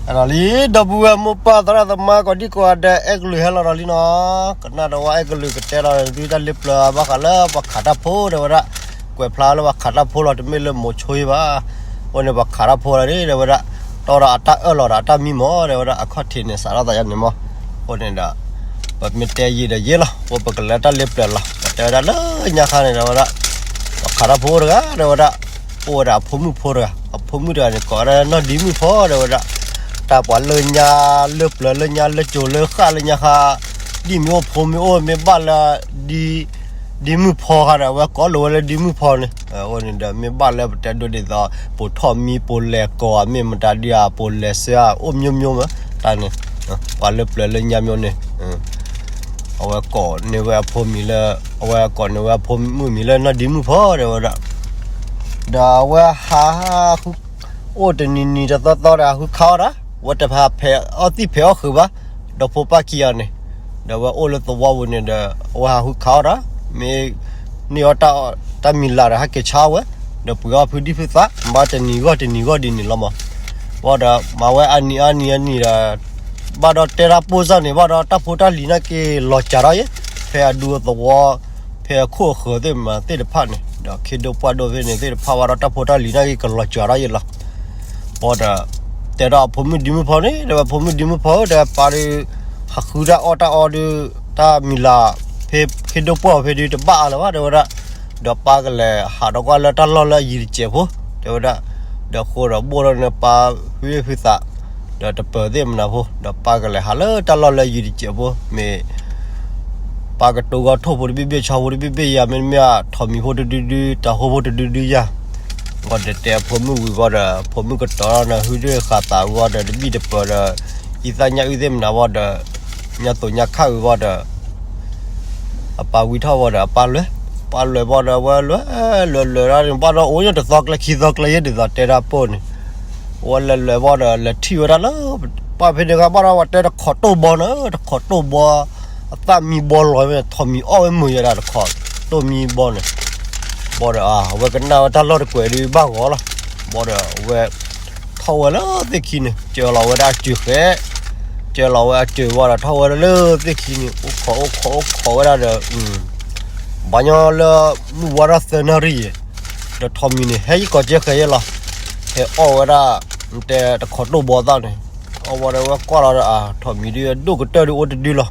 လီၤလံ ဒီပုၢ်ဝဲၢ်မိၢ်ပၢ်သရၣ်သမါကိးဒံကိးဂၤဒဲး အဲၣ်ကလုာ်ဟဲလီၤဒီးလံနီၤ, ကနၣ်ဒီးဝဲအဲၣ်ကလုာ်ကတဲလီၤ သုတၢ်လၢပျၢၤဘၣ်ဃးလၢပှၤခးတၢ်ဖိတဲဝဲဒၣ်, ကွဲးဖျါလၢပှၤခးတၢ်ဖိလီၤ တမ့ၢ်လၢမိၤဆိယ့ၣ်ဘၣ်, အဃိန့ၣ်ပှၤခးတၢ်ဖိလီၤန့ၣ် တဲဝဲဒၣ်, တီဒီးအတၢ်အၢၣ်လီၤဒီးအတၢ်မံမီၢ် တဲဝဲဒၣ် အခီၣ်ထံးန့ၣ် စးထီၣ်သးယါန့ၣ်မီၢ်, အဃိန့ၣ်ဒီး ပမ့ၢ်တဲယံာ်ဒီးယံာ်လီၤ ပကလဲၤတၢ်လၢပျၢၤလီၤ ပတဲဝဲဒၣ်လၢညါခါန့ၣ် တဲဝဲဒၣ်, ပှၤခးတၢ်ဖိတဂၤ တဲဝဲဒၣ်, အိၣ်ဝဲဒၣ်အဖိမုၣ်ဖိတဂၤ အဖိမုၣ်တဂၤန့ၣ် ကိးဝဲဒၣ်နီၢ်ဒံမုၣ်ဖီ တဲဝဲဒၣ်, တၢ်ပှၤလၢညါလၢပျၢၤလၢညါလၢကၠိၤလၢဃၣ်လၢညါခါ, ဒ်မ့ၢ်အိၣ်ဖိမ့ၢ်အိၣ်မ့ၢ်ဘၣ်လၢ ဒံမုၣ်ဖီခါဒီး အဝဲကိးလိာ်ဝဲလၢဒံမုၣ်ဖီန့ၣ်, အဃိန့ၣ်ဒီးမ့ၢ်ဘၣ်လၢပတဲဒိးဒ်သိး ပိာ်ထီၣ်မံပိာ်လဲၤကိးဧါ မ့ၢ်မတၤဒုဧါ ပိာ်လဲၤစၢၤဧါ အိၣ်မျိုးမျိုးမး, တၢ်န့ၣ်, ပှၤလၢပျၢၤလၢညါမျိုးန့ၣ် အဝဲကိးန့ၢ်ဝဲအဖိမံၤလၢ, အဝဲကိးန့ၢ်ဝဲအဖိမုၣ်မံၤလၢနီၢ်ဒံမုၣ်ဖီ တဲဝဲဒၣ်, ဒီးအဝဲဟး အိၣ်တနံၤနံၤတသီသီဒီး ဟးဃုခးအီၣ်တၢ်, အဝဲတဖဲဖဲးအီၣ်သံၣ်ဖဲးအီၣ်ဃုာ်ဘၣ်, ဒီဖိပၢ်ခံဂၤန့ၣ်, ဒီးအဝဲအိၣ်လၢသဝီပူၤန့ၣ်ဒီး အဝဲဟးဃုခးအီၣ်တၢ်, မ့ၢ်န့ၢ်အီၣ်တၢ်မံၤလၤဒီး ဟဲက့ၤဆါအီၣ်ဝဲ, ဒီးပှ့ၤအီၣ်ဖုဒံၣ်ဖုသး ဘၣ်တနံၤဂီၢ်တနံၤဂီၢ်ဒ်န့ၣ်လီၤမး, ဘၣ်ဒီးမၤဝဲအနံၤအနံၤအနံၤဒီး ဘၣ်ဒီးတဲတၢ်ပိၢ်စၢ်န့ၣ် ဘၣ်ဒီးတၢ်ဖိတၢ်လံၤနာ်က့ၤလီၤစှၤထီၣ်ယဲ, ဖဲအဒူအသဝီ, ဖဲအခိၣ်အဃၢၤသ့ၣ်မးသ့ၣ်တဖၣ်န့ၣ် ဒီးခ့ဒိၣ်ပှၢ်ဒိၣ်သ့ၣ်န့ၣ်သ့ၣ်တဖၣ်ဘၣ်ဒီးတၢ်ဖိတၢ်လံၤနာ်က့ၤကလီၤစှၤထီၣ်ယဲလီၤ, ဘၣ်ဒီး တဲဒီးအဖိမုၣ်ဒံမုၣ်ဖီန့ၣ် တဲဝဲဖိမုၣ်ဒံမုၣ်ဖီဧၢ တဲပၢ်ဒုး ဟးဃုတၢ်အီၣ်တၢ်အီဒုး တၢ်မံၤလၤ ဖဲခ့ဒိၣ်ပှၢ်အီၤဖဲဒုးတဘၣ်အါလၢၤဘၣ် တဲဝဲဒၣ်, ဒီးပၢ်ကလဲၤဟးဒီးကွၢ်လၢတၢ်လီၢ်လၢအယံၤတစဲးဖိ, တဲဝဲဒၣ်, ဒီးဃိဒီးဘိၣ်ထီၣ်န့ၢ်ပၢ်ဖုဖုသး, ဒီးတပၢၤသ့ၣ်မနၤဖိ, ဒီးပၢ်ကလဲၤဟးလၢတၢ်လီၢ်လၢအယံၤတစဲးဖိ, မ့ၢ် ပၢ်ကတိၤဂီၤထိၣ်ဖိတဘ့ၣ်ဘ့ၣ် ဆီဖိတဘ့ၣ်ဘ့ၣ်ယၤ မ့တမ့ၢ် ထိးမံၤဖိတဒုဒု တၢ်ဟိဖိတဒုဒုယၤ, ဘၣ်ဒီးတဲအဖိမုၣ်ဝံၤဘၣ်ဒီး ဖိမုၣ်ကတီၤထီၣ်န့ၣ် ဟုဒုၣ်ဃာ်သးဝံၤဘၣ်ဒီး တဘံၣ်တပၢၤဒီး အံသၣ်ညၣ်အုၣ်သ့ၣ်မနၤဘၣ်ဒီး ညါသိးညါခၣ်ဝံၤဘၣ်ဒီး အပၢ်ဝံထီၣ်ဘၣ်ဒီး အပၢ်လဲၤ, ပၢ်လဲၤဘၣ်ဒီး အဝဲလဲၤ, လဲၤလဲၤဒၣ်န့ၣ် ဘၣ်ဒီးအိၣ်ညါတသီကျဲခံသီကျဲယဲၢ်ဒ်သိးတဲတၢ်ပိၢ်န့ၣ်, အဝဲလဲၤလဲၤဘၣ်ဒီး လဲၤထံၣ်ဝဲဒၣ်လၢ ပၢ်ဖဲန့ၣ်ဂၤဘၣ်ဒီး ပှၤတဲတခိးတိၢ်ဘီန့ၣ် တခိးတိၢ်ဘီ, အသၣ်မံဘီလီၤမ့ၢ် ထိးမံၤအီၣ်ဝဲမုာ်ယဲဒၣ်တခိးတိၢ်မံဘီန့ၣ်, ဘၣ်ဒီး အဝဲကနၣ်ဝဲတၢ်လီၢ်တကွဲးဒုးဘၣ်ဂီၤလီၤ, ဘၣ်ဒီးအဝဲ ထီၣ်ဝဲလၢသ့ၣ်ခံန့ၣ် စၢလီၤဝဲဒၣ်အစၢၤဃဲ, စၢလီၤဝဲအစၢၤဘၣ်ဒီး ထီၣ်ဝဲလၢသ့ၣ်ခံန့ၣ် အိၣ်ခိးအိၣ်ခိးအိၣ်ခိးဝဲဒၣ်ဒီး ဘၣ်ညီလၢမုၢ်ဝါထီၣ်သၢနၣ်ရံၣ်, ဒီးထိးမံၤန့ၣ် ဟဲယံၤကိးကဲဃဲယဲလီၤ, ဟဲအီၣ်ဝဲဒၣ် တဲတခိးတိၢ်ဘီသၣ်န့ၣ်, အီၣ်ဝဲဒီးဝဲကွၢ်လီၤဒီး အထိးမံၤဒုးဒိၣ်ကတၢၢ်ဒုးအိၣ်တဒုလီၤ,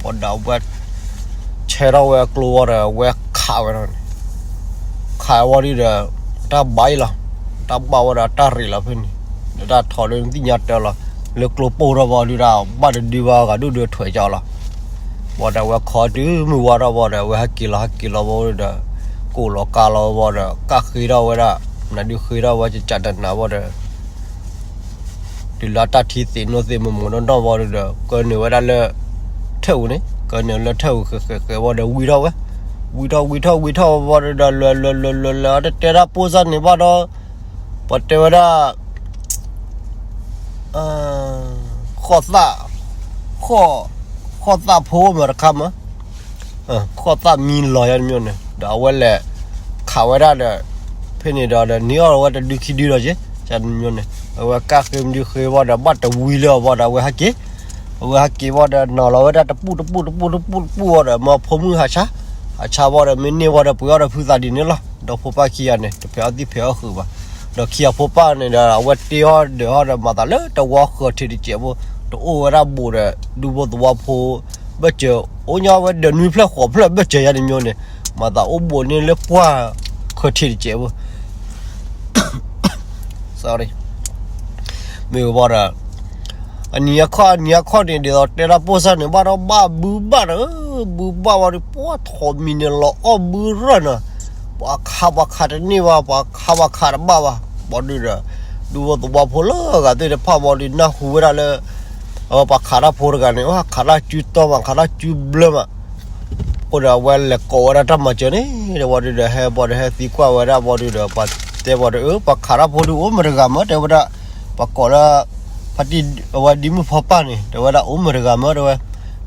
ဘၣ်ဒီးဝဲ ဆဲထီၣ်ဝဲအကျိဘၣ်ဒီး ဝဲခးဝဲဒၣ်န့ၣ်, ခးဝဲဒုးဒီး တၢ်ဘၣ်အံၤလီၤ, တၢ်ဘၣ်ဝဲဒီးတၢ်ရ့းလီၤဖဲန့ၣ်, ဒီးတၢ်ထိးဒုးသ့ၣ်ညါတၢ်လီၤ, လၢကျိပိၢ်ထီၣ်ဘၣ်ဒုးဒီး ဘၣ်တဒုဘၣ်ဂၤဒုးဒုးထွဲးကၠီလီၤ ဘၣ်ဒီးဝဲခီတုၤမုၢ်ဝါထီၣ်ဘၣ်ဒီး ဝဲဟဲက့ၤလီၤဟဲက့ၤလီၤဘၣ်ဒီး ကိးလီၤကါလီၤဘၣ်ဒီး ကၣ်ဃ့ထီၣ်ဝဲဒၣ်, နဒုးဃ့ထီၣ်ဝဲကကးတနၤဘၣ်ဒီး တုၤလၢတၢ်ထံသ့ၣ်နီၣ်သ့ၣ်မုၢ်မုၢ်နီၢ်နီၢ်ဘၣ်ဒီး ကၢနုာ်ဝဲဒၣ်လၢ ထၢၣ်အူန့ၣ် ကၢနုာ်လၢထၢၣ်အူဃဲးဃဲးဃဲးဘၣ်ဒီးဝံထီၣ်ဝဲ, ဝံထီၣ်ဝံထီၣ်ဝံထီၣ်ဘၣ်ဒီး လဲၤလဲၤလဲၤလဲၤလဲၤ တတဲတၢ်ပိၢ်စၢ်န့ၣ်ဘၣ်ဒီး ပှၤတဲဝဲဒၣ် ဃီၣ်သၣ်, ဃီၣ်, ဃီၣ်သၣ်ဖိမ့ၢ်တခါမး, ဃီၣ်သၣ်မံလီၤယါတမံၤန့ၣ် ဒီးအဝဲလဲၤခးဝဲဒၣ်ဒီး ဖဲန့ၣ်ဒီး ဒီးန့ၢ်အီၣ်ဝဲတဒုခံဒုဒီးက့ ယါတမံၤန့ၣ် အဝဲကၣ်ဃ့မဒုဃ့ဘၣ်ဒီး ဘၣ်တဝံလၢအဘၣ်ဒီး အဝဲဟဲက့ၤ, အဝဲဟဲက့ၤဘၣ်ဒီး နီၤလီၤဝဲဒၣ်တပူၣ်တပူၣ်တပူၣ်တပူၣ်တပူၣ်ဘၣ်ဒီး မ့ၢ်ဖိမုၣ်ဟးဆါ, ဟးဆါဘၣ်ဒီး မ့ၢ်န့ၢ်ဘၣ်ဒီး ပှ့ၤအီၣ်ဒီးဖုသးဒ်န့ၣ်လီၤ. ဒီးဖိပၢ်ခံဂၤန့ၣ် တဖဲးအီၣ်သံၣ်ဖဲးအီၣ်ဃုာ်ဘၣ်. ဒီးခံဂၤဖိပၢ်န့ၣ်ဒီး အဝဲတ့အီၣ်ဒၢးအီၣ်ဒီး မၤသးလၢတဝီဃၢၤထံးတစဲးဖိ, တအိၣ်ဝဲဒၣ်ဘူးဒီး ဒူဖိသဝီဖိ ဘၢၣ်စၢၤ, အိၣ်ညီဝဲဒၢးနွံဖျၢၣ်ဃိးဖျၢၣ်ဘၢၣ်စၢၤယါတမံၤန့ၣ်, မၤသးအိၣ်ဘူးန့ၢ်လၢပှၢ်ဃၢၤထံးတစဲးဖိ မ့ၢ်ဘၣ်ဒီး အနံၤအခီၣ် အနံၤအခီၣ်န့ၣ် ဒ်သိးတဲဒၣ်ပိၢ်စၢ်န့ၣ် ဘၣ်ဒီးဘၣ်ဘုဘၣ်ဒီး ဘုဘၣ်ဝံၤဒီး ပှၤထိးမံၤန့ၣ်လီၤအီၣ်ဘုရၢၢ်နီၤ, ပှၤခးပှၤခးတန့ၢ်ဘၣ် ပှၤခးပှၤခးတဘၣ်ဘၣ်, ဘၣ်ဒီး ဒူဖိသဝီဖိလၢအဂၤသ့ၣ်တဖၣ်ဘၣ်ဒီး နၢ်ဟူဝဲဒၣ်လၢ အဝဲပှၤခးတၢ်ဖိတဂၤန့ၣ် အဝဲခးတၢ်စုတီမး ခးတၢ်စုဘျၢမး အဃိဒီးအဝဲလဲၤကိးဝဲဒၣ်တၢ်မၤစၢၤန့ၣ် ဒီးဝံၤဒီးဟဲဘၣ်ဒီးဟဲသံကွၢ်ဝဲဒၣ်ဘၣ်ဒီး ပှၤတဲဘၣ်ဒီး အၢ ပှၤခးတၢ်ဖိဒုးအိၣ်မ့ၢ်တဂၤမး တဲဝဲဒၣ်, ပှၤကိးလၢ ဖါတံၢ် အဝဲဒံမုၣ်ဖီပၢ်န့ၣ် တဲဝဲဒၣ်အိၣ်မ့ၢ်တဂၤမး တဲဝဲ,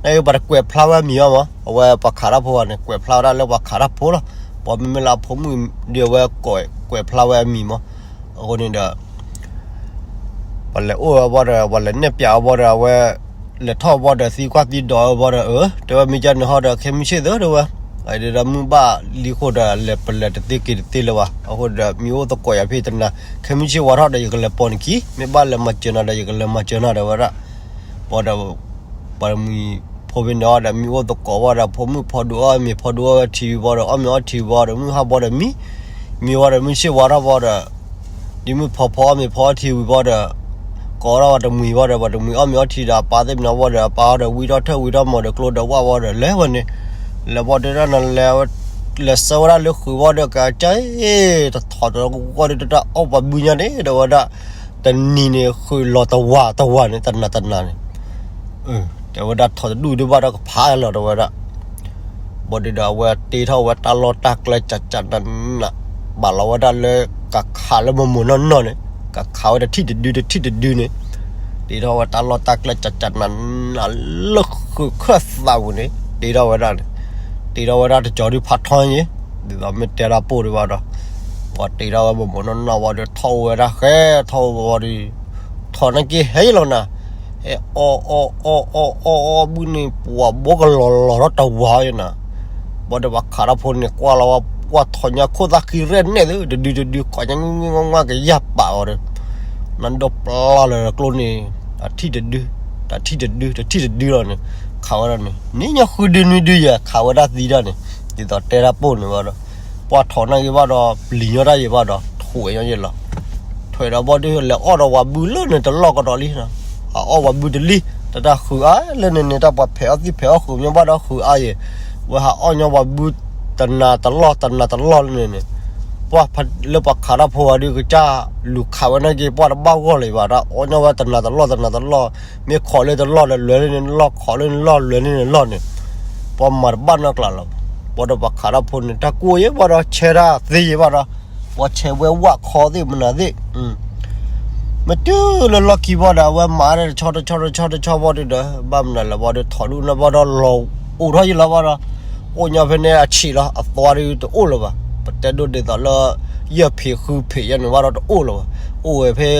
နပှၤတကွဲးဖျါဝဲအမံၤဘၣ်မး အဝဲပှၤခးတၢ်ဖိဂၤန့ၣ် ကွဲးဖျါဝဲဒၣ်လၢပှၤခးတၢ်ဖိလီၤ, ပှၤမ့မ့ၢ်လၢအဖိမုၣ်ဒီးအဝဲကွဲးဖျါဝဲအမံၤမး, အဃိန့ၣ်ဒီး ပှၤလဲၤအိၣ်ဝဲဘၣ်ဒီး ပှၤလဲၤနဲၣ်ပၠးအီၤဘၣ်ဒီး အဝဲလဲၤထီၣ်ဘၣ်ဒီး သံကွၢ်သံဒိးအီၤဘၣ်ဒီး အၢ တဲဝဲ မ့ၢ်ကန့ၣ်ဟီဒီး ခဲမုၢ်ဆ့ၣ်သုတဲဝဲ, ဒီးမုၢ်ဘၣ်လံဃိဒီး လဲၤပလဲၤတသ့က့ၤတသ့လၢၤဘၣ်. အဃိဒီး မ့ၢ်အိၣ်သကိးယၤဖဲတနၤ ခဲမုၢ်ဆ့ၣ်ဝါထီၣ်ဒီး ယကလဲၤပိာ်နခံ, မ့ၢ်ဘၣ်လဲၤမၤစၢၤနၤဒီး ယကလဲၤမၤစၢၤနၤတဲဝဲဒၣ်. ဘၣ်ဒီး ပှၤမုၢ်ဖိဖဲန့ၣ်အီၤဒီး မ့ၢ်အိၣ်သကိးဘၣ်ဒီး ဖိမုၣ်ဖိဒိၣ်အီၣ်မ့ၤ ဖိဒိၣ်အီၣ်ဝဲထံဝံၤဘၣ်ဒီး အီၣ်မ့ၤအီထံဝံၤဘၣ်ဒီး မုၢ်ဟါဘီဒီးမံ, မံဝံၤဒီး မုၢ်ဆ့ၣ်ဝါထီၣ်ဘၣ်ဒီး ဒ်မုၢ်ဖီဖီအီၣ်မ့ၤဖီအီထံဝံၤဘၣ်ဒီး ကိးထီၣ်ဝဲတမှံၤဘၣ်ဒီး ပှၤတမှံၤအီၣ်မ့ၤအီထံဒီး အပၢ်သ့ၣ်မနၤဘၣ်ဒီး အပၢ်အီၤဒီး ဝံထီၣ်ထၢၣ်ဝံထီၣ်မီၤဒီး ကျိဒီးဝၣ်ဘၣ်ဒီး လဲၤဝဲန့ၣ်, လဲၤဘၣ်ဒုးဒၣ်နၤလဲၤဝဲ, လဲၤဆှၢဝဲဒၣ်လၢဃုာ်ဘၣ်ဒီး ကကၢ်အ့ၣ် တထီၣ်တဂီၢ်ဒီး တၢ်အီၣ်ပှၤဘုညါန့ၣ် တဲဝဲဒၣ်, တနံၤန့ၣ် ဃုာ်လီၤတဝာ်တဝာ်န့ၣ် တနၤတနၤန့ၣ် တဲဝဲဒၣ် ထီၣ်တဒူၣ်ဒုးဘၣ်ဒီးကဖးလီၤတဲဝဲဒၣ်. ဘၣ်ဒုးဒီး အဝဲတ့ထီၣ်ဝဲတၢ်လီၢ်တၢ်ကျဲကၠးကၠးနးနး, ဘၣ်လီၤဝဲဒၣ်လၢကခးလၢမိၢ်မိၢ်နီၢ်နီၢ်န့ၣ်, ကခးဝဲတထံၣ်တဒုတထံၣ်တဒုန့ၣ်, တ့ထီၣ်ဝဲတၢ်လီၢ်တၢ်ကျဲကၠးကၠးနးနးလၢဃုာ်ခၢၣ်သးပူၤန့ၣ် တ့ထီၣ်ဝဲဒၣ်န့ၣ်, တ့ထီၣ်ဝဲဒၣ်တကီၤဒုးဖးထီယ့ၣ်, ဒ်သိးမ့ၢ်တဲတၢ်ပိၢ်ဒုးဘၣ်ဒီး, ပှၤတ့ထီၣ်ဝဲမိၢ်မိၢ်နီၢ်နီၢ်ဝံၤဒီး ထီၣ်ဝဲဒၣ်ဃဲ ထီၣ်ဝဲဝံၤဒီး ထီၣ်နာ်က့ဟဲယ့ၣ်လီၤနၤ, ဟဲအီၣ်အီၣ်အီၣ်အီၣ်အီၣ်အီၣ်အီၣ်ဘုန့ၣ် ပှၤဘိကလီၤလီၤထီၣ်တဝၤယ့ၣ်နၤ, ဘၣ်ဒီးပှၤခးတၢ်ဖိန့ၣ် ကွၢ်လီၤဝဲ ကွၢ်ထီၣ်ညါခိၣ်သၣ်ဃံရဲၣ်နဲၣ်သု တဒုတဒု ကိးညါငွံငွံငွံငွံကယၢ်ပာ်အီၤဒီး နဒိးပျီလၢကျိန့ၣ် တထံၣ်တဒု, တထံၣ်တဒု တထံၣ်တဒုလီၤန့ၣ်, ခးဝဲဒၣ်န့ၣ် န့ၢ်ညါဃုဒုနွံဒုယဲၢ် ခးဝဲဒၣ်သံဒၣ်န့ၣ်, ဒ်သိးတဲတၢ်ပိၢ်န့ၣ်ဘၣ်ဒီး, ပှၤထီၣ်နာ်က့ဘၣ်ဒီး ပျံၤညီတၢ်ယံၤဘၣ်ဒီး ထွဲညီယံၤလီၤ. ထွဲဒီးဘၣ်ဒုး လဲၤအီၣ်ဒီးဝၤဘုလၢန့ၣ်တလီၢ်ကဒီးလံ, အအီၣ်ဝၤဘုတလံ, တၢ်တၢ်ဃုအါလၢန့ၣ်န့ၣ် တၢ်ပှၤဖဲးအီၣ်သံၣ်ဖဲးအီၣ်ဃုာ်ညီဘၣ်ဒီးဃုအါယံၤ, ဝဲဟးအီၣ်ညီဝၤဘု တနၤတလီၢ် တနၤတလီၢ်လၢန့ၣ်န့ၣ်, ပှၤလၢပှၤခးတၢ်ဖိဝဲဒုး ကစၢ်လူၤခးဝဲနာ်က့ ပှၤတဘၣ်ဂီၢ်လၢၤဘၣ်, တၢ်အီၣ်ညီဝဲတနၤတလီၢ် တနၤတလီၢ်, မ့ၢ်ခိးလၢတလီၢ်ဒီး လဲၤလၢန့ၣ်လီၢ်, ခိးလၢန့ၣ်လီၢ် လဲၤလၢန့ၣ်လီၢ်န့ၣ်, ပှၤမၤတဘၣ်နီတကျးလၢၤဘၣ်. ဘၣ်ဒီးပှၤခးတၢ်ဖိန့ၣ် တၢ်ကိၢ်ယဲၢ်ဘၣ်ဒီး ဆဲတၢ်သ့ယဲၢ်ဘၣ်ဒီး ပှၤဆဲးဝဲဝၣ်ခီသ့ၣ်မနုၤသ့ၣ်, မ့ၢ်တုၤလၢလီၢ်ခံဘၣ်ဒီး အဝဲမၤတၢ်တဆီတဆီတဆီတဆီဘၣ်ဒုးဒီး ဘၣ်မနုၤလဲၣ်ဘၣ်ဒီး ထီၣ်ဒူၣ်န့ၣ်ဘၣ်ဒီး လီၤအိၣ်ထီၣ်ယံၤလီၤဘၣ်ဒီး အိၣ်ညီဖဲန့ၣ်အဆံးလီၤ, အသွါဒုးတအိၣ်လၢၤဘၣ်. ပတဲဒိၣ်ဒ်သိးလၢ ယဲၢ်ဖံးဃုဖံးယဲၢ်န့ၣ်ဘၣ်ဒီးတအိၣ်လၢၤဘၣ်. အိၣ်ဝဲဖဲ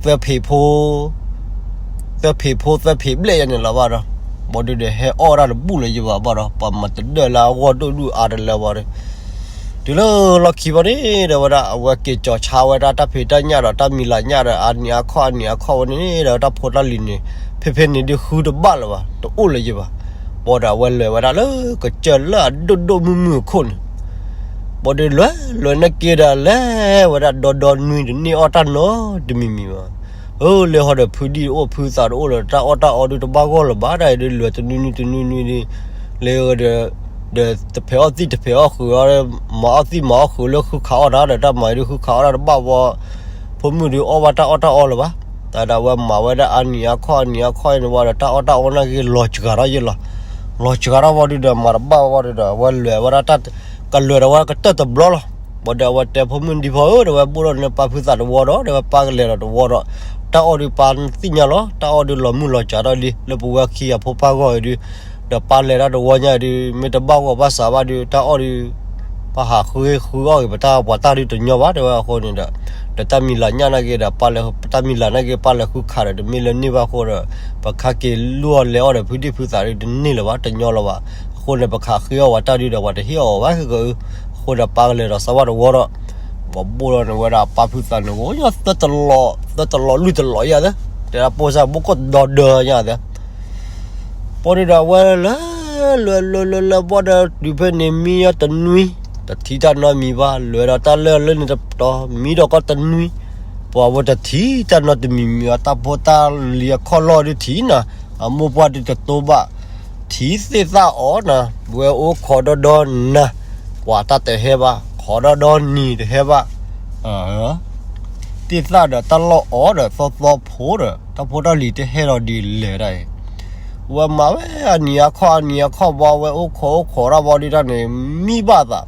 သၢဖံးဖိ သၢဖံးဖိ သၢဖံးဘျဲၣ်ယဲၢ်န့ၣ်လီၤဘၣ်ဒီး ဘၣ်ဒုးဒီး ဟဲအီၣ်တၢ်တဘူၣ်လၢၤယံၤဘၣ်ဘၣ်ဒီး ပှၤမၤတဒၢလၢအဂီၢ်ဒိၣ်ဒူၣ်အါတလၢဘၣ်ဒီး တုၤလၢလီၢ်ခံဘၣ်န့ၣ် တဲဝဲဒၣ် အဝဲက့ၤကၠီၤဆါဝဲဒၣ်တၢ်ဖံးတၢ်ညၣ်ဒီး တၢ်မံၤလၤညၣ်ဒီး အါနံၤအါခီၣ် အါနံၤအါခီၣ်ဝဲန့ၣ်ဒီး တၢ်ဖိတၢ်လံၤန့ၣ် ဖဲဖဲန့ၣ်ဒုးဃုတဘၣ်လၢၤဘၣ်, တအိၣ်လၢၤယံၤဘၣ်. ဘၣ်ဒီးအဝဲလဲၤဝဲဒၣ်လၢကစၢၢ်လၢအဒိၣ်ဒိၣ်မုၢ်မုၢ်အခိၣ်န့ၣ် ဘၣ်ဒီးလဲၤလဲၤနာ်က့ဒီး လဲၤဝဲဒၣ်ဒီဒီနွံတန့ၢ်အီၣ်တၢ်နီတမံၤမံၤဘၣ်. အၢ လဲၤဟီဒီးဖုဒံၣ်တအိၣ် ဖုသးတအိၣ်လၢၤ တၢ်အီၣ်တၢ်အီဒုးတဘၣ်ဂီၢ်လၢၤဘၣ် တၢ်အံၤဒုးလဲၤတနွံနွံတနွံနွံဒုး လဲၤဒီး ဒီးတဖဲးအီၣ်သံၣ်တဖဲးအီၣ်ဃုာ်အီၤ မၤအီၣ်သံၣ်မၤအီၣ်ဃုာ်လၢဃုခးအီၣ်တၢ်ဒီး တၢ်မၤအံၤဒုးဃုခးအီၣ်တၢ်တဘၣ်ဘၣ်. ဖိမုၣ်ဒုးအီၣ်ဘၣ်တၢ်အီၣ်တၢ်အီလၢၤဘၣ်. တၢ်ဒၣ်ဝဲမၤဝဲဒၣ်အါနံၤအါခီၣ်အါနံၤအါခီၣ်အံၤန့ၣ်ဝံၤဒီး တၢ်အီၣ်တၢ်အီနာ်က့လီၤစှၤထီၣ်ယံၤလီၤ. လီၤစှၤထီၣ်ဝံၤဒုးဒီး မၤတဘၣ်ဝံၤဒုးဒီး အဝဲလဲၤဝဲဒၣ်တၢ် ကလဲၤဒီးဝဲကတၢၢ်တဘျီလီၤ. ဘၣ်ဒီးအဝဲတဲဖိမုၣ်ဒံဖိဧၢ ဒီးဝဲဘိၣ်ထီၣ်န့ၢ်ပၢ်ဖုသးတဝီဒီး ဒီးဝဲပၢ်ကလဲၤဒီးတဝီဒီး တၢ်အီၣ်ဒုးပၢ်သ့ၣ်ညါလီၤ. တၢ်အီၣ်ဒုးလီၤမုၢ်လီၤစှၤထီၣ်လံ လၢပဝဲခံဂၤဖိပၢ်ဂီၢ်အံၤဒုး ဒီးပၢ်လဲၤတၢ်တဝီညါအံၤဒုး မ့ၢ်တဘၣ်ဂီၢ်ဘၣ်စးဘၣ်ဒုး တၢ်အီၣ်ဒုး ပၢ်ဟးဃုဃုအီၣ်ဂ့ၤ ပတၢ်ပှၤတၢ်ဒုးတညီဘၣ် တဲဝဲအဃိန့ၣ်ဒီး ဒီးတၢ်မံၤလၤညၣ်နာ်က့ဒီး ပၢ်လဲၤ တၢ်မံၤလၤနာ်က့ ပၢ်လဲၤဃုခးဒီး တမ့ၢ်လၢန့ၢ်ဘၣ်အဃိဒီး ပခါက့ၤလူၢ်အီၣ်လဲၤအီၣ်ဒီး ဖုဒံၣ်ဖုသးဒုးတန့ၢ်လၢၤဘၣ် တညီလၢၤဘၣ်. အဃိန့ၣ် ပခးဃ့အီၣ်ပှၤတၢ်ဒုးဒီး ပှၤတဟ့ၣ်အီၣ်ဘၣ်ကဂအု အဃိဒီးပၢ်ကလဲၤဒီးစးဝါတဝီဒီး ပှၤဘိၣ်ထီၣ်န့ၢ်ဝဲဒၣ်ပၢ်ဖုသးန့ၣ် အိၣ်ညီသၢတလီၤ သၢတလီၤလွံၢ်တလီၤယါသၢ တဲဒၣ်ပိၢ်စၢ်ဘိၣ်ကိၣ်ဒီဒီယါသၢ ဘၣ်ဒီးအဝဲလဲၤ လဲၤလဲၤလဲၤလဲၤဘၣ်ဒီး တုၤဖဲန့ၣ်မံညီတနွံ တထံၣ်တၢ်နီတမံၤဘၣ် လဲၤဒီးတၢ်လၢလၢန့ၣ်တတီၤ မံဒီးကီတနွံ ပှၤဝဲတထံၣ်တၢ်နီတမံၤမံၤ အတၢ်ဖိတၢ်လံၤအခီၣ်လီၢ်ဒုးထံၣ်နၤ အမိၢ်ပှၢ်ဒုးတတိဘၣ် ထံၣ်သ့ၣ်သၣ်အီၤနၤ ဝဲအိၣ်ခိးဒီဒီနၤ ပှၤတၢ်တဟဲဘၣ် ခိးဒီဒီနံၤတဟဲဘၣ် သ့ၣ်သၣ်ဒီးတၢ်လီၢ်အီၤဒီးသီသီဖိဒီး တၢ်ဖိတၢ်လံၤတဟဲဒီးဒ်လဲၣ်ဒၣ်အံၤ ဝဲမၤဝဲအနံၤအခီၣ်အနံၤအခီၣ်ဘၣ် ဝဲအိၣ်ခိးအိၣ်ခိးတၢ်ဘၣ်ဒုးတၢ်န့ၣ် မံဘၣ်သး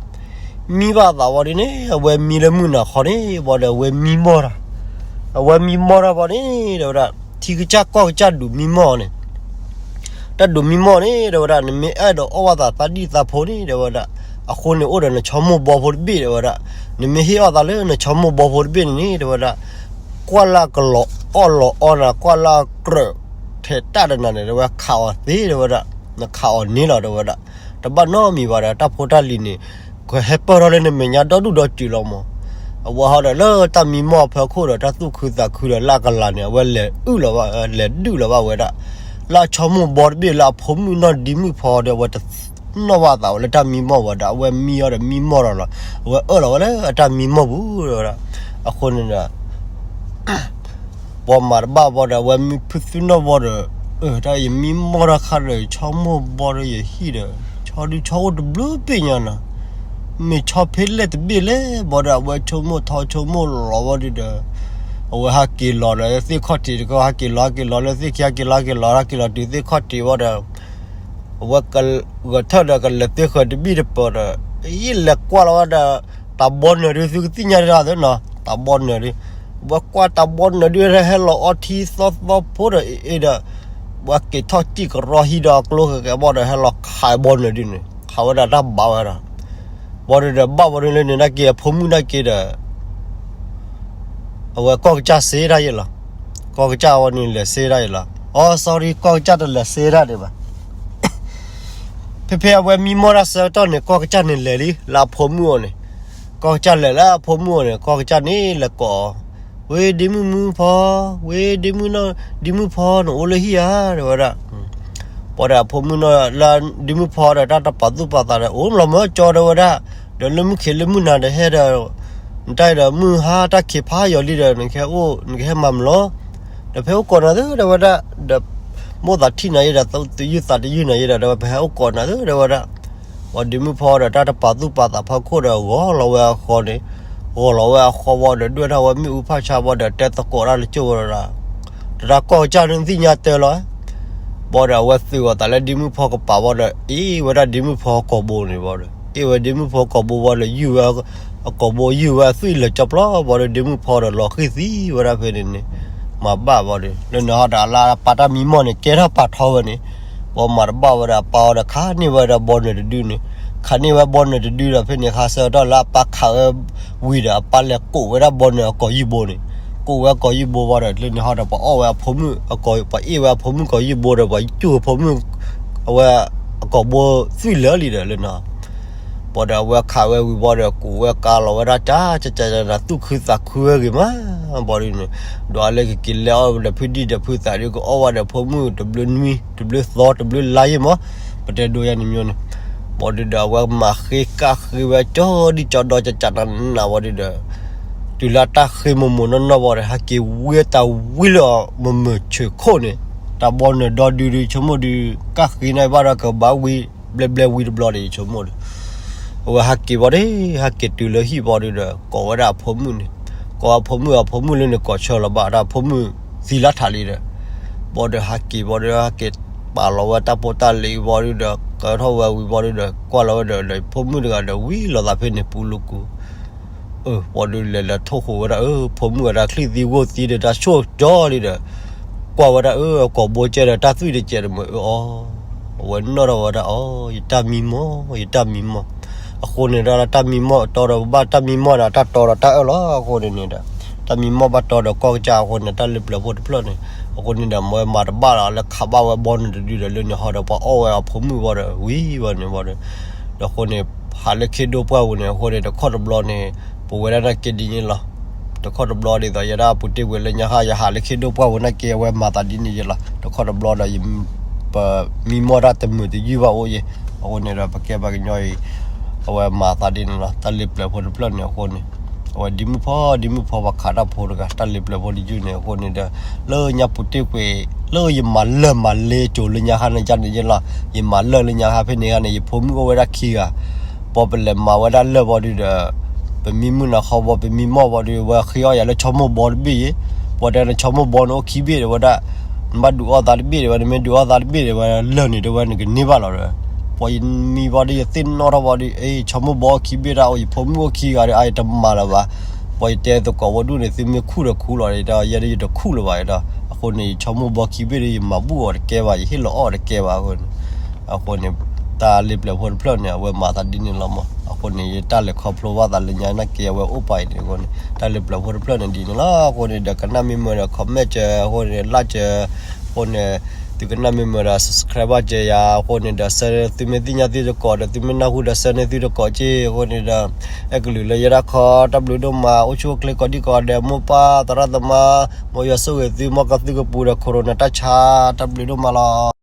မံဘၣ်သးဝံၤဒ်န့ၣ် အဝဲမံလၢမုၢ်နၤခီန့ၣ် ဘၣ်ဒီးအဝဲမံမီၢ်တၢ် အဝဲမံမီၢ်တၢ်ဘၣ်န့ၣ် တဲဝဲဒၣ် ထံကစၢ်ကီၢ်ကစၢ်ဒုးမံမီၢ်န့ၣ် တၢ်ဒုးမံမီၢ်န့ၣ် တဲဝဲဒၣ် နမ့ၢ်အဲၣ်ဒိးအီၣ်ဘၣ်သးသးဒံၣ်သးဖိန့ၣ် တဲဝဲဒၣ် အဃိန့ၣ်အိၣ်ဒီးနဆီမိၢ်ဘီဖိတဘ့ၣ် တဲဝဲဒၣ် နမ့ၢ်ဟ့ၣ်အီၣ်သးလၢနဆီမိၢ်ဘီဖိတဘ့ၣ်န့ၣ်န့ၣ် တဲဝဲဒၣ် ကွၢ်လၢကလီၤ အီၣ်လီၤအီနၤကွၢ်လၢအကြၢး ထဲးတၢ်တနၤန့ၣ် တဲဝဲခးအီၤသ့ တဲဝဲဒၣ်, နခးအီၤန့ၣ်လီၤ တဲဝဲဒၣ်, တဘၣ်နီတမံၤဘၣ်ဒီး တၢ်ဖိတၢ်လံၤန့ၣ် ကဟဲပၢၢ်ထီၣ်လၢနမဲာ်ညါဒီဒူၣ်ဒီတုၤလီၤမး. အဝဲဟီဒီးလၢတၢ်မံမီၢ်အဖီခိၣ်ဒီး တၢ်သူၣ်ခုသးခုဒီးလၢအကလၤန့ၣ် အဝဲလဲၤအုၣ်လီၤဘၣ် လဲၤဒုးလီၤဘၣ်ဝဲဒၣ် လၢအဆိကမိၣ်ဘီတဘ့ၣ်လၢအဖိမုၣ်နီၢ်ဒ့မုၣ်ဖီဒီး အဝဲတနီၣ်ဘၣ်သးဝဲလၢတၢ်မံမီၢ်ဝဲဒီး အဝဲမံအီၤဒီးမံမီၢ်ဒီးလီၤ. အဝဲအၢၣ်လီၤဝဲလၢအတၢ်မံမီၢ်ပူၤ တဲဝဲဒၣ်. အဃိန့ၣ်ဒီး ပှၤမၤတဘၣ်ဘီဒီး အဝဲမံဖုသူၣ်နီၣ်ဘီဒီး တၢ်ယမံမီၢ်တၢ်ခါဒီး ယဆိကမိၣ်ဘီဒီးယဟံၣ်ဒီး ဆီဒုဆီအိၣ်တဘျုးဘ့ၣ်ညါနီၤ, မ့ၢ်ဆီဖဲလဲၣ်တဘ့ၣ်လဲၣ်ဘီဒီး အဝဲဆိကမိၣ်ထီဆိကမိၣ်လီၤဘီဒုဒီး အဝဲဟးက့ၤလီၤဒီး သ့ၣ်ခီၣ်ထံးတခီ ဟးက့ၤလီၤ ဟးက့ၤလီၤလၢသ့ၣ်ခံ ဟးက့ၤလီၤ ဟးက့ၤလီၤ ဟးက့ၤလီၤတုၤသ့ၣ်ခီၣ်ထံးဘီဒီး အဝဲကဂဲၤထၢၣ်ဒီးကလဲၤသ့ဃၢၤတဘ့ၣ်တပၢၤဒီး အံၤလဲၤကွၢ်လီၤဝဲဒီး တၢ်ဘီနၢၤဒု သုကသ့ၣ်ညါတၢ်သ့နီၤ တၢ်ဘီနၢၤဒု, အဝဲကွၢ်တၢ်ဘီနၢၤဒု ဟဲလီၤအီထံသီသီဖိဒီးအ့ၣ်ဒီး အဝဲက့ၤထီၣ်စံၣ်ကရီဟံၣ်ဒီးအကျိဃဲၤဃဲၤဘီဒီး ဟဲလီၤခးဘီနၢၤဒုန့ၣ် ခးဝဲဒၣ်တၢ်ဘၣ်ဝဲဒီး ဘီဒုဒီးဘၣ်ဘီဒုလၢန့ၣ် နာ်က့အဖိမုၣ်နာ်က့ဒီး အဝဲကီၢ်ကစၢ်စ့တၢ်ယဲလီၤ. ကီၢ်ကစၢ်ဝဲန့ၣ်လဲၤစ့တၢ်ယဲလီၤ. အီ sorry ကီၢ်ကစၢ်တလဲၤစ့တၢ်ဒံးဘၣ်. ဖဲဖဲအဝဲမံမီၢ်တၢ်ဆၢကတီၢ်န့ၣ် ကီၢ်ကစၢ်န့ၣ်လဲၤလံ လၢအဖိမုၣ်အအိၣ်န့ၣ်, ကီၢ်ကစၢ်လဲၤလၢအဖိမုၣ်အအိၣ်န့ၣ် ကီၢ်ကစၢ်န့ၣ်လဲၤကိးအီၤ, ဝ့ၢ်ဒ့မုၣ်မုၣ်ဖီ, ဝ့ၢ်ဒ့မုၣ်နီၢ်ဒ့မုၣ်ဖီ နအိၣ်လၢဟံၣ်ဧါ တဲဝဲဒၣ်. ဘၣ်ဒီးအဖိမုၣ်နီၢ်လၢဒ့မုၣ်ဖီဒီး တၢ်တပာ်သူၣ်ပာ်သးဒီး အိၣ်လီၤမၢကၠီ တဲဝဲဒၣ်, ဒီးလၢမုၢ်ခ့လၢမုၢ်နၤဒီးဟဲဒီး နတၢ်အံၤဒီးမုၢ်ဟါတၢ်ခံးဖးယိာ်လံဒီး နကဟဲအိၣ် နကဟဲမၤမုာ်လီၤ. ဒီးဖဲအိၣ်ကိးနၤသ့ တဲဝဲဒၣ်, ဒီးမိၢ်သးထံၣ်နၤယဲဒီး သုယုၢ်သးတယုၢ်နၤယဲဒီး တဲဝဲ ပဟဲအိၣ်ကိးနၤသ့ တဲဝဲဒၣ်. ဝံၤဒ့မုၣ်ဖီဒီး တၢ်တပာ်သူၣ်ပာ်သးဖီခိၣ်ဒီး ဂီၤလီၤဝဲအဃီန့ၣ်, ဂီၤလီၤဝဲအဃီဝံၤဒီး ဒွဲၣ်ထီၣ်ဝဲမ့ၣ်အူဖၣ်ဆါဝံၤဒီး တဲသကိးတၢ်လၢကၠိဝဲဒီး တၢ်ကီၢ်ကစၢ်န့ၣ်သ့ၣ်ညါတၢ်လီၤ. ဘၣ်ဒီးအဝဲသုးအီၤသးလၢဒ့မုၣ်ဖီကပၤဘၣ်ဒီး အ့ၣ်ဝဲဒၣ်ဒ့မုၣ်ဖီကိာ်ဘိန့ၣ်ဘၣ်ဒီး အ့ၣ်ဝဲဒ့မုၣ်ဖီကိာ်ဘိဘၣ်ဒီး ယုၢ်ဝဲအကိာ်ဘိ ယုၢ်ဝဲအသွံၣ်လၢာ်ကၠီပျီဘၣ်ဒီး ဒ့မုၣ်ဖီဒီးလီၤဃံၤသံဝဲဒၣ်ဖဲန့ၣ်န့ၣ် မၤဘၣ်ဘၣ်ဒီး လၢန့ၣ်ဟီဒီးအလၢအပၢ်တၢ်မံမီၢ်န့ၣ် ကဲထီၣ်ပာ်ထီဝဲန့ၣ် ပှၤမၤတဘၣ်ဝဲဒီးအပၢ်အီၤဒီး ခးန့ၢ်ဝဲဒၣ်ဘီနၢၤတဒုန့ၣ်, ခးန့ၢ်ဝဲဘီနၢၤတဒုဒီး ဖဲန့ၣ်ခါဆၢကတီၢ်လၢအပၢ်ခးဝဲဝံၤဒီး အပၢ်လဲၤကိးဝဲဒၣ်ဘီနၢၤအကိာ်ယုၢ်ဘိန့ၣ်, ကိးဝဲကိာ်ယုၢ်ဘိဘၣ်ဒီး လၢန့ၣ်ဟီဒီး ပှၤအီၣ်ဝဲအဖိမုၣ်အကိာ် ပှၤအ့ၣ်ဝဲအဖိမုၣ်ကိာ်ယုၢ်ဘိဒီး ပှၤယူၢ်အဖိမုၣ် အဝဲအကိာ်ဘိသွံၣ်လၢာ်လံဒီးလၢန့ၣ် ဘၣ်ဒီးအဝဲခးဝဲဝံၤဘၣ်ဒီး ကိးဝဲကါလီၤဝဲဒၣ် ကၠးကၠးကၠး သူၣ်ခုသးခုဝဲဂ့ၤမး ဘၣ်ဒုန့ၣ်, ဒီးအလၢကက့ၤလဲၤအီၣ်ဒီးဖုဒံၣ်ဒီးဖုသးဒု ကအီၣ်ဝဲဒီးဖိမုၣ်တဘျုးနွံ တဘျုးသီတဘျုးလါယဲၢ်မး, ပတဲဒိယါန့ၣ်မ့ၢ်န့ၣ်, ဘၣ်ဒုဒီးအဝဲမၤဃ့ကၢ်ဃ့ဝဲကၠီဒံကၠီဒီကၠးကၠးနးနးဘၣ်ဒုဒီး တုၤလၢတၢ်ဃ့မိၢ်မိၢ်နီၢ်နီၢ်ဘၣ်ဒီး ဟဲက့ၤဝံတၢ်ဝံလၢမုာ်မုာ်ဆၢခိၣ်န့ၣ်, တၢ်ဘီနၢၤဒီဒုဒု ဆိကမိၣ်ဒု ကၢ်ဃ့န့ၢ်ဘၣ်ဒီးကဘၣ်ဝံ ဘျဲဘျဲဝံတဘျီဒီး ယဆိကမိၣ်ဒီး အဝဲဟးက့ၤဘၣ်ဒု ဟဲက့ၤတုၤလၢဟံၣ်ဘၣ်ဒုဒီး ကိးဝဲဒၣ်အဖိမုၣ်န့ၣ်, ကိးအဖိမုၣ် အဖိမုၣ်လၢန့ၣ်ကိးဆၢလီၤဘၣ် တၢ်ဖိမုၣ်သံလၢထးလံဒီး, ဘၣ်ဒီးဟးက့ၤဘၣ်ဒီး ဟဲက့ၤပာ်လီၤဝဲတၢ်ဖိတၢ်လံၤဘၣ်ဒုဒီး ကၢထီၣ်ဝဲဝံၤဘၣ်ဒုဒီး ကွၢ်လီၤဝဲဒီး ဒီးဖိမုၣ်တဂၤဒီး ဝံၤလီၤသးဖဲန့ၣ်ပူၤလၢကူ အၢ ဘၣ်ဒုလဲၤလၢထိၣ်ဃိးဝဲဒၣ် အၢ ဖိမုၣ်အတၢ်ချံၣ်သံဂိၢ်သံဒီး တၢ်ဆိၣ်ကၠီလံဒီး ကွၢ်ဝဲဒၣ် အၢ အကိာ်ဘိကဲဒီး တၢ်သွံၣ်တကဲးတမုာ်အၢအီၤ, အဝဲနီၣ်ထီၣ်ဝဲဒၣ် အီ ယတၢ်မံမီၢ် ယတၢ်မံမီၢ်, အဃိန့ၣ်ဒီး တၢ်မံမီၢ်တီဒီး ဘၣ်တၢ်မံမီၢ်ဒီး တၢ်တီဒီးတၢ်အၢၣ်လီၤ အဃိန့ၣ်န့ၣ်ဒီး တၢ်မံမီၢ်ဘၣ်တီဒီးကီၢ်ကစၢ်အဃိန့ၣ် တၢ်လ့ပျၢၤဖိတဖျၢၣ်န့ၣ် အဃိန့ၣ်ဒီး မ့ၢ်မၤတဘၣ်လီၤ လၢခးဘၣ်ဝဲဘီနုာ်တဒုဒီး လၢန့ၣ်ဟီဒီး ပှၤအီၣ်ဝဲအဖိမုၣ်ဘၣ်ဒီး ဝံၤဘၣ်န့ၣ်ဘၣ်ဒီး ဒီးအဃိန့ၣ် ဟးလၢခ့ဒိၣ်ပှၢ်ပူၤန့ၣ် အဃိန့ၣ် တခီတဘျီန့ၣ် ပဝဲဒၣ်နာ်က့ဒ်န့ၣ်လီၤ. တခီတဘျီဒ်သိး ယဲဒၣ်ပူၤတ့ၢ်ကွံာ်လၢညါဟါ ယဟးလၢခ့ဒိၣ်ပှၢ်ပူၤနာ်က့ အဝဲမၤသးဒ်န့ၣ်ယဲလီၤ. တခီတဘျီဒီး ယ ပမံမီၢ်တၢ်တမုာ်တယုၢ်ဘၣ်အိၣ်ယဲ, အဃိန့ၣ်ဒီး ပကဲပှၤကညီအံၤ အဝဲမၤသးဒ်န့ၣ်လီၤ. တၢ်လ့ပျၢၤဖိတဖျၢၣ်န့ၣ်အဃိန့ၣ် အဝဲဒ်မုၣ်ဖီ ဒ်မုၣ်ဖီ ပှၤခးတၢ်ဖိတဂၤ တၢ်လ့ပျၢၤဖိတယုၢ်န့ၣ်အဃိန့ၣ်ဒီး လၢညါပူၤတ့ၢ်ကွံာ် လၢယမၤလၢၢ်မၤလ့ကၠိၤလၢညါဟါန့ၣ် ကန့ၣ်ယဲလီၤ. ယမၤလၢၢ်လၢညါဟါဖဲန့ၣ်ဂၤန့ၣ် ယဖိမုၣ်အိၣ်ဝဲဒၣ်ခံဂၤ, ပှၤပလဲၤမၤဝဲဒၣ်လၢၢ်ဘၣ်ဒုဒီး ပမံမုၢ်နၤခီဘီ ပမံမီၢ်ဘၣ်ဒု ဝဲဃ့အီၣ်ယၤလၢဆီမိၢ်ဘီတဘ့ၣ်ယဲ, ပှၤတဲနဆီမိၢ်ဘီန့ၣ်အိၣ်ခံဘ့ၣ်တဲဝဲဒၣ်, နဘၣ်ဒုးအီၣ်သးတဘ့ၣ်တဲဝဲ, နမ့ၢ်ဒုးအီၣ်သးတဘ့ၣ်တဲဝဲ လၢၢ်န့ၣ်တဲဝဲ နကန့ၢ်ဘၣ်လီၤဒီး ပှၤယမံဘၣ်ဒီး ယသ့ၣ်နီၣ်ထီၣ်ဘၣ်ဒီး အ့ ဆီမိၢ်ဘီအိၣ်ခံဘ့ၣ်ဒၣ်အိၣ် ယဖိမုၣ်အိၣ်ခံဂၤဒီး အါ ယတမၤလၢၤဘၣ်. ပှၤယတဲသကိးဝဲဒၣ်န့ၣ် သုမ့ၢ်ခူၣ်ဒီးခူၣ်လီၤဒီး ယဲဒၣ်ယတခူၣ်လၢၤဘၣ်ဒီး အဃိန့ၣ် ယဆီမိၢ်ဘီခံဘ့ၣ်ဒီး ယမၤဘူၣ်အီၤတကဲဘၣ် ယဟ့ၣ်လီၤအီၣ်တကဲဘၣ်အဃိန့ၣ်, အဃိန့ၣ် တၢ်လ့ပျၢၤဖိတဖျၢၣ်န့ၣ် အဝဲမၤသးဒ်န့ၣ်လီၤမး. အဃိန့ၣ် ယတၢ်လဲၤခီဖျိဘၣ်သးလၢညါနာ်က့အဝဲအိၣ်ပာ်အံၤန့ၣ်အဃိန့ၣ် တၢ်လဲၤပျၢၤဖိတဖျၢၣ်န့ၣ်ဒ်န့ၣ်လီၤ. အဃိန့ၣ်ဒီးကနၣ်မ့ၢ်မုာ်ဒီး comment စၢၤ အဃိန့ၣ် like စၢၤ အဃိန့ၣ် သုကနၣ်မ့ၢ်မုာ်ဒီး subscribe ဘၣ်စၢၤယၤ အဃိန့ၣ်ဒီး ဆၢသုမ့ၢ်သ့ၣ်ညါသုတကိးဒီး သုမ့ၢ်နၢ်ဟူဒီး ဆၢန့ၢ်သုတကိးက့ၢ် အဃိန့ၣ်ဒီး အဲၣ်ကလုာ်လၢယဲဒၣ်ခီ တၢ်ဘျုးဒိၣ်မး အိၣ်ဆူၣ်အိၣ်ချ့ကိးဒံကိးဂၤဒဲး မိၢ်ပၢ်သရၣ်သမါ မ်ယွၤဆိၣ်ဂ့ၤသု မ်ကီၢ်သုကပူၤဒီး corona တၢ်ဆါ တၢ်ဘျုးဒိၣ်မးလီၤ.